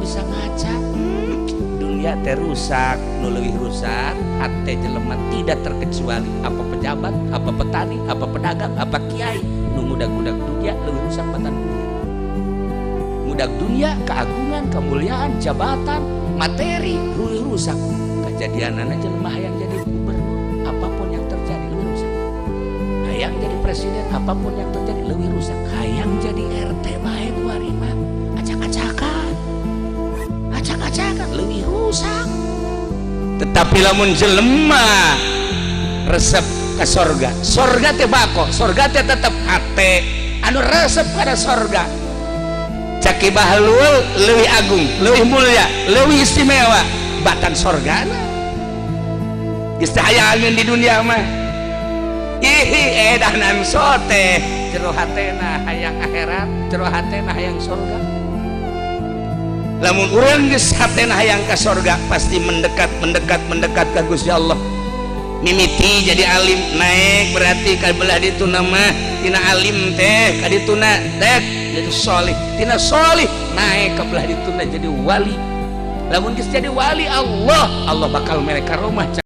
Bisa ngaca. Dunia teh rusak, nu leuwih rusak hate jelema, tidak terkecuali apa pejabat, apa petani, apa pedagang, apa kiai. Nu ngudag-ngudag dunia leuwih rusak batan dunia. Ngudag dunia, keagungan, kemuliaan, jabatan, materi leuwih rusak. Kejadian jelema hayang jadi gubernur, apapun yang terjadi leuwih rusak. Hayang jadi presiden, apapun yang terjadi leuwih rusak. Hayang jadi RT bae kuari mah acak-acakan, acak-acakan, leuwih rusak. Tetapi lamun jelema resep ke sorga, sorga teh bako, sorga teh tetep hate anu resep pada sorga. Cek Ki Bahlul, leuwih agung, leuwih mulia, leuwih istimewa batan sorgana. Geus teh hayangeun di dunia mah. Ih, edanan sote jero hatena hayang akhirat, jero hatena hayang sorga. Lamun urang geus hatena hayang ka sorga, pasti mendekat, mendekat, mendekat ka Gusti Allah. Mimiti jadi alim, naik berarti ka belah dituna mah, tina alim teh ka dituna dek jadi solih, tina solih naik ke belah dituna jadi wali. Lamun geus jadi wali Allah, Allah bakal mere karomah.